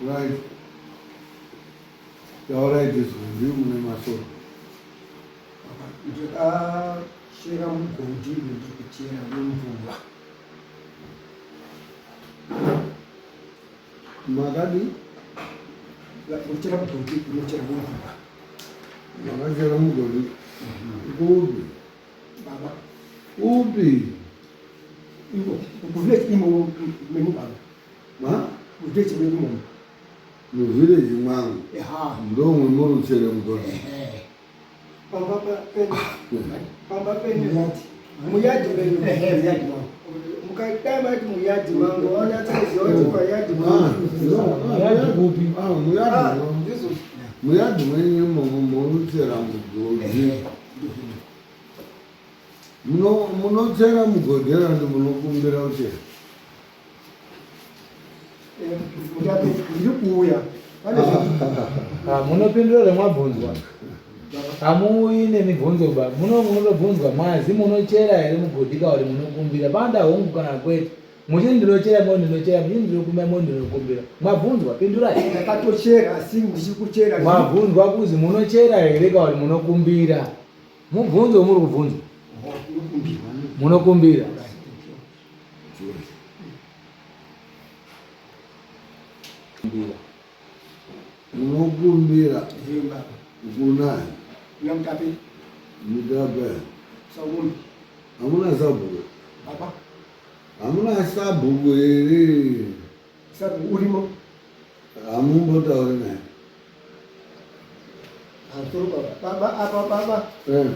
Right. Taurai tizwe ndimi mune masoro. Ndakachera mugodhi ndiri kuchera wemvura. Makadii? Kuchera mugodhi unochera wemvura. Makachera mugodhi kupi? Baba. Upi? Imo, kuvillage imo menyu baba. Ma? Kuvillage menyu momo. Muvillage mwangu. Eha. Ndomwe muri kuchera mugodhi. Ehe. Pamba penyu. Pamba penyu. Muyadhi menyu. Ehe, muyadhi mangu. Mukadai mati muyadhi mangu, wanatsa kuziva kuti payadhi mangu. Muyadhi kupi? Ah, muyadhi Ah, mangu. ndizvo. Muyadhi mwenyu imomo munochera mugodhi. Muno- Munochera mugodhi here ndi munokumbira kuchera? Eh, mutape, ndiri kuuya. Pane Ah, munopindura zvamwabvunzwa. Hamuuyi nemibvunzo ba. Muno munotobvunzwa mazi munochera here mugodhi kana kuti munokumbira. Panoda hongu kana kwete. Muchiti ndinochera mo ndinochera, muchiti ndinokumbira mo ndinokumbira. Mwabvunzwa pindurai. Ndakatochera asi ndichiri kuchera. Mwabvunzwa kuzi munochera here kana kuti munokumbira. Mubvunzo wamuri kubvunzwa. Munokumbira. Kumbira. Munokumbira kunani? Kuna Mutape. Mutape. Saumbi. Hamuna sabhuku? Baba. Hamuna sabhuku here? Sabhuku urimo. Hamumbotauri naye. Pamusoro baba. Baba apa baba. Eh.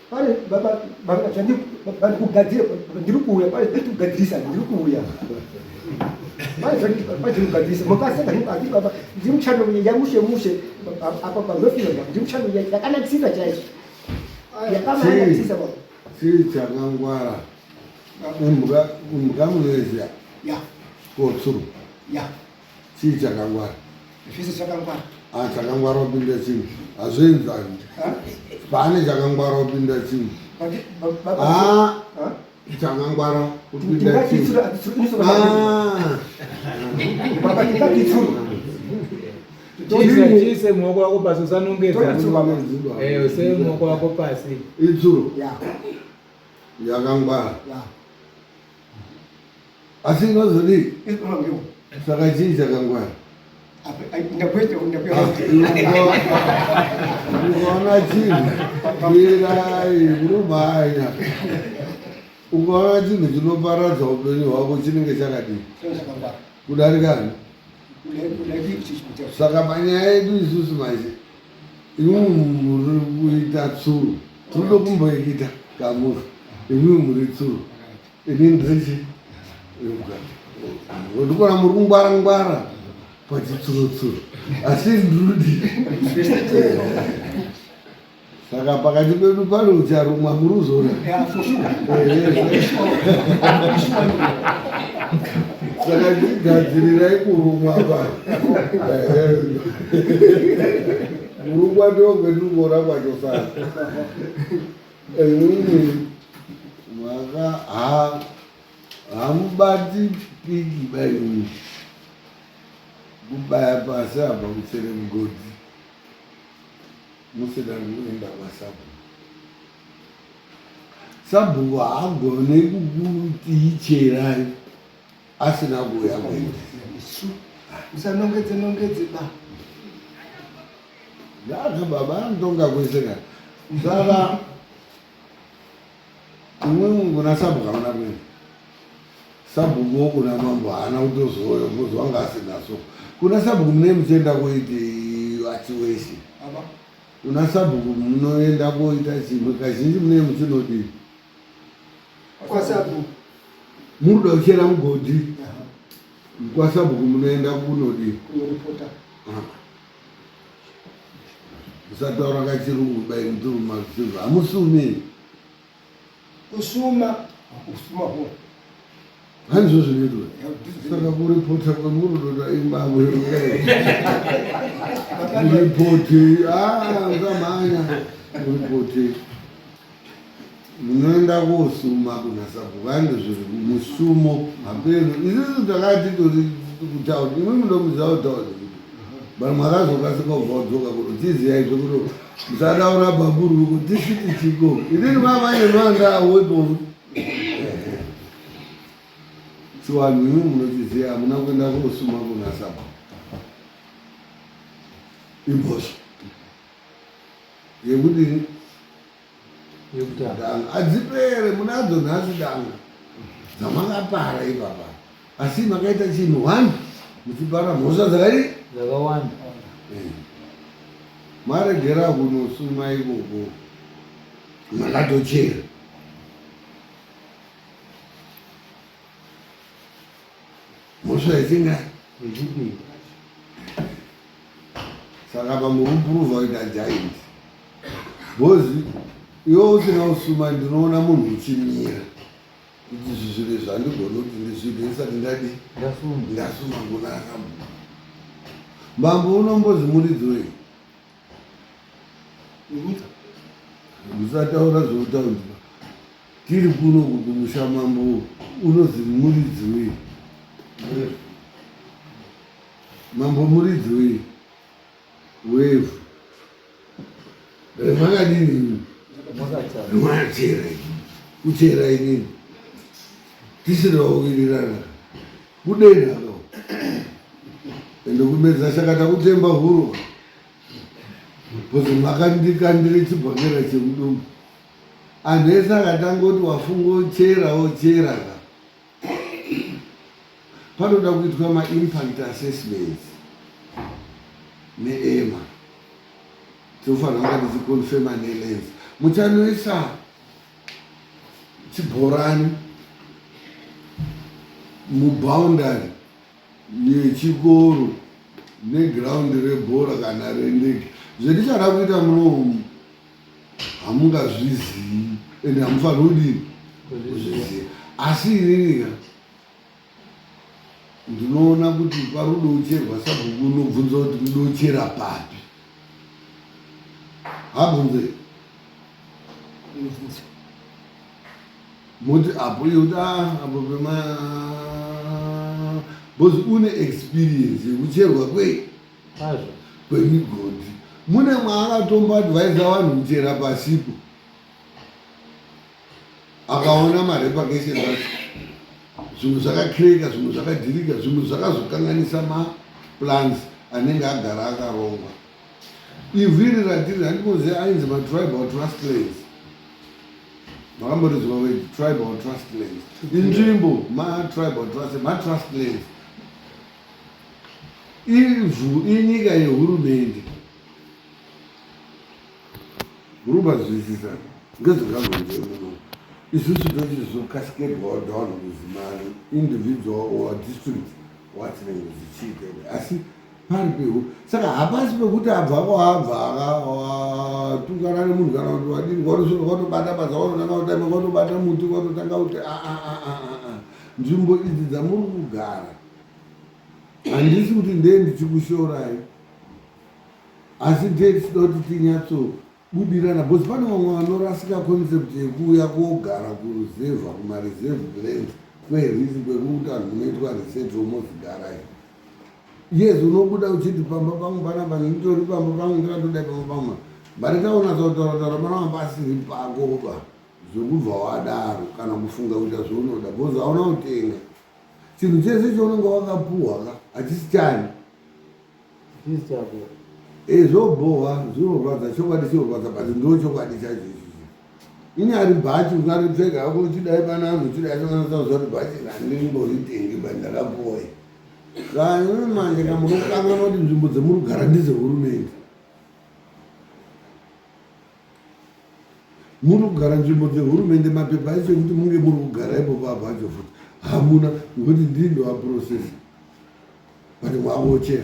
Pane baba baba zvandi bandi kugadzira ndiri kuuya pane zvandi kugadzirisa ndiri kuuya. Pane zvandi zvandi kugadzirisa mukaseka ndiri ati baba ndiri muchando ya mushe mushe apa panofira baba ndiri muchando yakanakisisa chaizvo. Yakanakisisa baba. Chii chakangwara? Imbwa imbwa munoiziva? Ya. Kotsuru. Ya. Chii chakangwara? Zvese zvakangwara. Ah, chakangwara kupinda chimwe. Hazvienzani. Pane chakangwara kupinda chimwe. Ah, chakangwara kupinda chimwe. Ah. Baba tingati tsuru. Chiise chiise muoko wako pasi usanongedza. Eh, use muoko wako pasi. Itsuru. Ya. Yakangwara. Ya. Asi inozodii? Saka chii chakangwara? Ukaona chinhu mirai murumhanya. Ukaona chinhu chinoparadza upenyu hwako chinenge chakadii? Kudarikani? Saka panyaya yedu isusu manje imwi muri kuita tsuru tinoda kumboikita kamuri imwi muri tsuru ini ndirichi ndikuona muri kungwara ngwara pachitsurotsuro asi ndudi saka pakati pedu pane ucharumwa muri uzona saka ndigadzirirai kurumwa pa kurumwa ndokwetirikuona kwacho saka Imwimwi maka ha hamubati piki ba imwi kubaya pasi apa kuchere mugodhi musina kuenda kwasabhuku. Sabhuku haagone kukuti cherai asina kuuya kwenyu. Musanongedze nongedze ba. Ndazvo baba anotonga kwese ka. Saka imwimwi kuna sabhuku hamuna kuenda. Sabhuku kuna mambo haana kutozouya because wanga asina so. Kuna sabhuku mune muchienda koitei achiweshe. Baba. Kuna sabhuku munoenda koita chimwe kazhinji mune muchinodii. Kwa sabhuku. Muri kuda kuchera mugodhi. Kwa sabhuku munoenda kunodii. Kunoripota. Ah. Musataura kachirungu bai muturu maziva. Hamusumi. Kusuma, kusuma ho. Handizvo zvinoitwa. Saka kuripota kwemurudo imbambo. Kuripoti, ah, usamhanya. Kuripoti. Munoenda kosuma kuna sabhuku handizvo musumo hapeno. Isusu takati tori kutauni, imwe munomuziva kutauni. But makazokasika kubva kudzoka kuno chiziyai zvekuti musadaura baburu uko tisi tichiko. Inini mama nemanda awepo. Chiwanhu imwe munochiziva hamuna kuenda kosuma kuna sabhuku. Imhosva. Yekudini? Yekutanga. Hadzipere munadzo nhasi danga dzamakapara ipapa asi makaita chinhu one muchipara mhosva dzakadii dzakawanda. Eh. Maregera kunosuma ikoko makatochera. Mhosva yechinga Yechipiri. Saka pamurupuruvha kuita giant bhozi iwe usina kusuma ndinoona munhu uchimira kuti izvi zvinhu izvi handigoni kuti ndizviite ndisati ndadi Ndasuma. Ndasuma kuna akambo mambo unombozi muridzi wei Wenyika. Musataura zveutaundi tiri kuno kumusha mambo unozi muridzi wei mambo muridzi wei wevhu remakadini Makachera. Remachera kuchera inini tisina kuwirirana kudenha ko ende kumedza chakata kutemba huro bcause makandikandire chibhakera chemudumbu anhu ese akatanga kuti wafunga ochera ochera ka panoda kuitwa maimpact assessments neema tinofanira kunga tichiconfirma nelens muchanoisa chibhorani muboundary yechikoro negraundi rebhora kana rendege zvetichada kuita munomu hamungazvizii ende hamufaniri kudini kuzviziva asi ininika ndinoona kuti parudocherwa sabhuku unobvunza kuti mudochera papi habvunze moti apo iye kuti ah, apo pema because une experience yekucherwa kwei kwemigodhi mune mwaakatombo advisa vanhu kuchera pasipo akaona marepacation acho zvimwe zvakakreka zvimwe zvakadhirika zvimwe zvakazokanganisa maplans anenge agara akarongwa ivhu iri ratiri handimoziva ainzi matribal trust lands makamborizwa word tribal trust lands inzvimbo matribal trust matrust lands ivhu inyika yehurumende murubazwisisa ngezvakazonje muno isusu tochizokasikedzwa down kuzimari individual or district watinenge zvichiita asi pari pehu saka hapasi pekuti abva kwaabva akatukana nemunhu kana kuti wadini watosvika watobata basa watotanga kutamba watobata muti watotanga kuti nzvimbo idzi dzamuri kugara handisi kuti ndee ndichikushorai asi ndee tichida kuti tinyatsobudirana because pane vamwe vanorasika concept yekuuya kogara kuruzevha kumareserve lands kwerisi kwekuti vanhu munoitwa resettle mozigarai yes unobuda uchiti pamba pangu panapa nditori pamba pangu ndakatodai pamba pangu but taona sautaura taura panapa pasiri pako ba zvekubva wadaro kana kufunga kuita zvaunoda because hauna kutenga chinhu chese chaunenge wakapuhwa ka hachisi chani Zvobhowa zvinorwadza chokwadi chinorwadza but ndo chokwadi chacho ichichi inyari bhachi ungaripfeka hako uchidai pana anhu uchidai sonanasaza kuti bhachi randimboritengi but ndakapuwa vanhu manje ka munokanganwa kuti nzvimbo dzemuri kugara ndedzehurumende muri kugara nzvimbo dzehurumende mapepa acho ekuti munge muri kugara ipopo apo acho futi hamuna nekuti ndii ndoaprocesa but mwakuochera.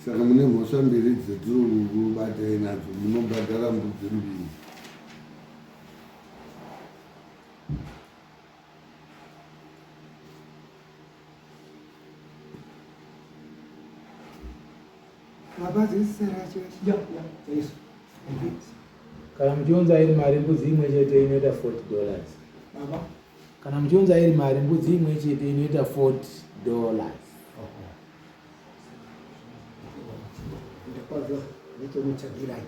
Saka mune mhosva mbiri dzetiri kubatai nadzo, munobhadhara mbudzi mbiri. Kana muchiunza iri mari mbudzi imwe chete inoita 40 dollars. Baba. Kana muchiunza iri mari mbudzi imwe chete inoita 40 dollars. Ndakwanza netomutsvagirai.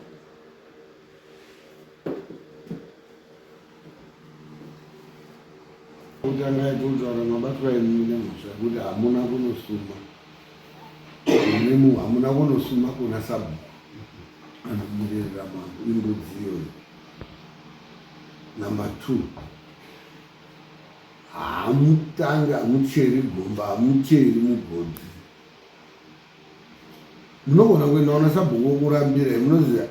Kutanga kutaura mabatwa enyu nemhosva yekuti hamuna kunosuma hamuna kunosuma kuna sabhuku anomirira mambo imbudzi iyoyo. Number 2 hamutange hamucheri gomba hamucheri mugodhi munogona kuenda una sabhuku wokurambirai munoziva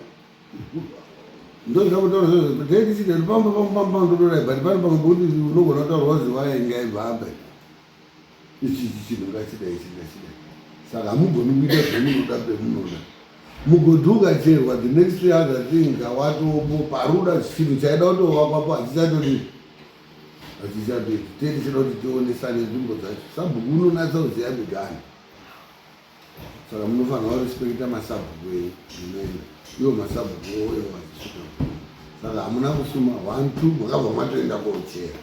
ndoziva kutaura zvozvo tei tichiti pamba pamba pamba ndodorai but pane pamwe pekuti unogona kutaura waziva yainga ibva apa ichi ichi chinhu ngachidai ichi ngachidai saka hamugoni kuita zvemunoda pemunoda mugodhi ukacherwa the next other thing watopo paruda chinhu chaida kutovakwapo hachichatodii hachichatodi tei tichida kuti tionesane nzvimbo dzacho sabhuku unonatsa kuziva miganhu Saka munofanirwa kurespekita masabhuku enyu munoenda iwo masabhuku ouya vachisvika. Saka hamuna kusuma 1 2 makabva matoenda kochera.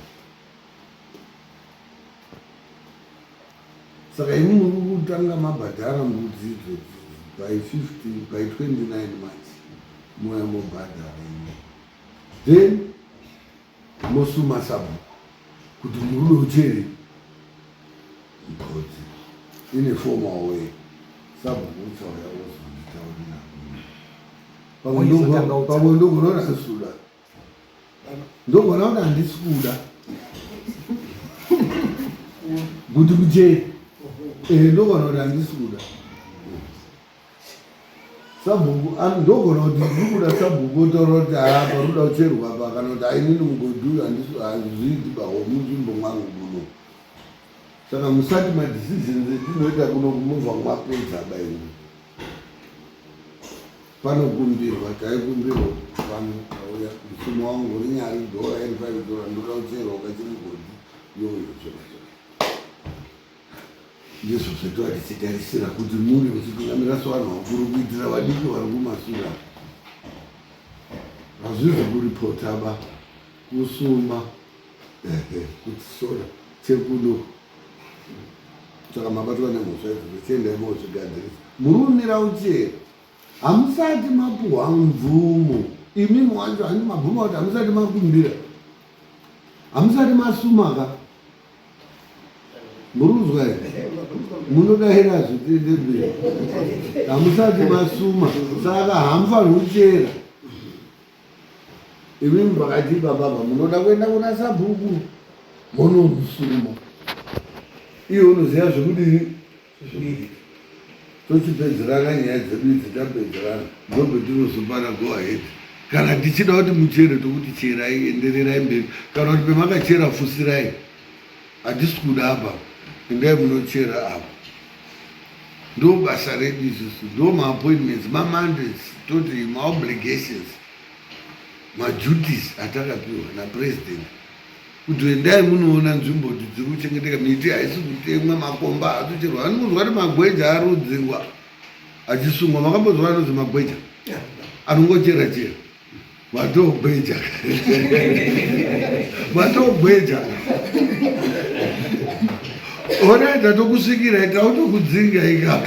Saka imi muri kutanga mabhadhara mbudzi idzodzi by 15 by 29 March moya mobhadhara imi then mosuma sabhuku kuti murudo uchere mukadzi in a formal way sabhuku uchauya ozonditaurira pamwe ndogona kuti handisi kuda ndogona kuti handisi kuda kuti kuchere ehe ndogona kuti handisi kuda Sabhuku ndogona kuti ndiri kuda sabhuku otaura kuti haa parikuda kucherwa apa kana kuti ainini mugodhi uyu hazviiti bahomunzvimbo mwangu muno. Saka musati madecisions etinoita kuno kumubva mwapedza baini. Panokumbirwa taikumbirwa pano auya musumo wangu rinyari dhora iri 5 dhora ndoda kucherwa kachimugodhi yoyo zvakazvo. Ndizvo zvetova tichitarisira kuti munge muchitungamira sevanhu vakuru kuitira vadiki vari kumasure apa. Hazvizi kuripota ba, kusuma, ehe, kutisora chekuno. Saka mabatwa nemhosva idzodzo, chiendai mozvigadzirisa. Muri kumira uchera. Hamusati mapuhwa mvumo. Imimi wacho handi mabvuma kuti hamusati makumbira. Hamusati masuma ka. Murunzwa here? Munoda here hazvitende mberi? Hamusati masuma, saka hamufaniri kuchera. Imimi pakati baba munoda kuenda kuna sabhuku monomusuma. Iye unoziva zvekudini? Tochipedzerana nyaya dzedu idzi tapedzerana ndopetinozopana go ahead. Kana tichida kuti muchere tokuti cherai endererai mberi kana kuti pemakachera fusirai hatisi kuda apa endai munochera apa. Ndo basa redu isusu ndo maappointments mamandates toti maobligations maduties atakapiwa napresident. Kuti endai munoona nzvimbo kuti dziri kuchengeteka, miti haisi kutemwa, makomba haasi kucherwa. Hani kunzwa kuti magweja ari kudzingwa achisungwa. Makambonzwa anonzi magweja anongochera chera matogweja matogweja ona tatokusvikira tautokudzinga ika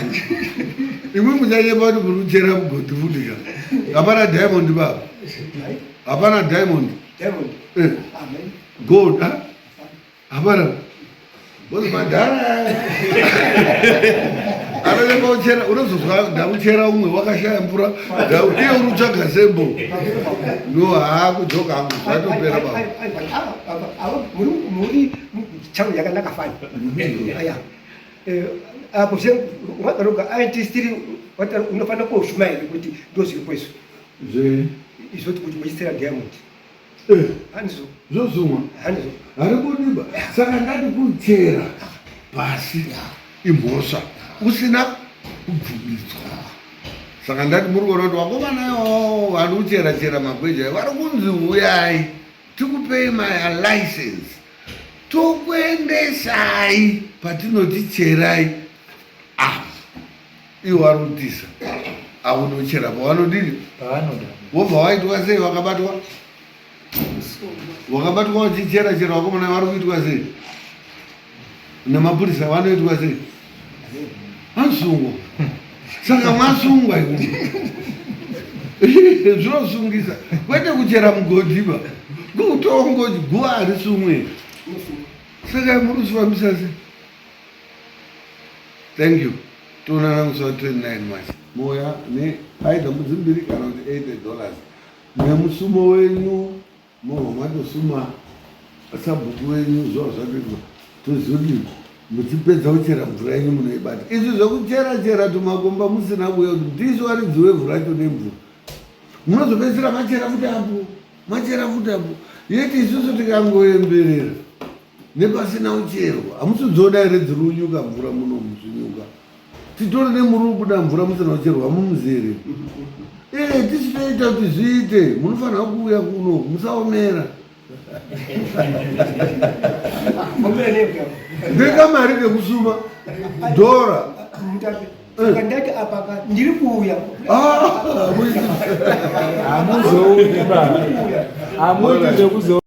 imwe muchanyepa kuti muri kuchera mugodhi futi ka hapana diamond baba hapana diamond Diamond. Eh. Amen. Gold, ah? Hapana. Bozi madhara. Anolemba kuchera, unozozwa ndakuchera umwe wakashaya mvura, iye uri kutsvaga sembo. No, haa kudzoka hangu zvatopera baba. Ava muri muri chau yakanaka fani. Aya. Eh, apo se wakaroga aitistiri unofanira koshumaira kuti ndozviripo izvo. Zve. Izvo kuti muchisera diamond. Eh. Handizvo. Zvozumwa. Handizvo. Hari kudiba. Saka ndati kuchera pasi imhosva. Usina. Kubvumidzwa. Saka ndati muri kuona kuti vakomana iwawo vari kuchera chera magweja vari kunzi huyai tikupei malicense tokuendesai patinoti cherai apa. Iwo vari kutisa akunochera pavanodini pavanoda. Wobva waitwa sei vakabatwa? Wakabatwa wachichera chera vakomana vari kuitwa sei? Nemapurisa vanoitwa sei? Vanosungwa. Saka masungwa imi. Zvinosungisa. Kwete kuchera mugodhi ba. Kutongo guva harisungwe. Saka muri kuzvifambisa sei? Thank you. Toonana musi wa 29 March. Moya ne either mbudzi mbiri kana kuti $80. Nemusumo wenyu mobva matosuma sabhuku wenyu zvova zvatoitwa tozodii muchipedza kuchera mvura yenyu munoibata izvi zvekuchera chera tumakomba musina kuuya kuti ndisu varidzi wevhu racho nemvura munozopedzisira machera futi apo machera futi apo yeti isusu tikangoemberera nepasina kucherwa hamusidziona here dziri kunyuka mvura muno muzvinyuka titori nemuri kubuda mvura musina kucherwa hamumuzere ee eh, tisu toita kuti zviite munofanira kuuya kuno musaomera ndekamari kekusuma dhora ndati apa ndiri kuuya ah, hamuzouyi ba hamuiti zvekuzo.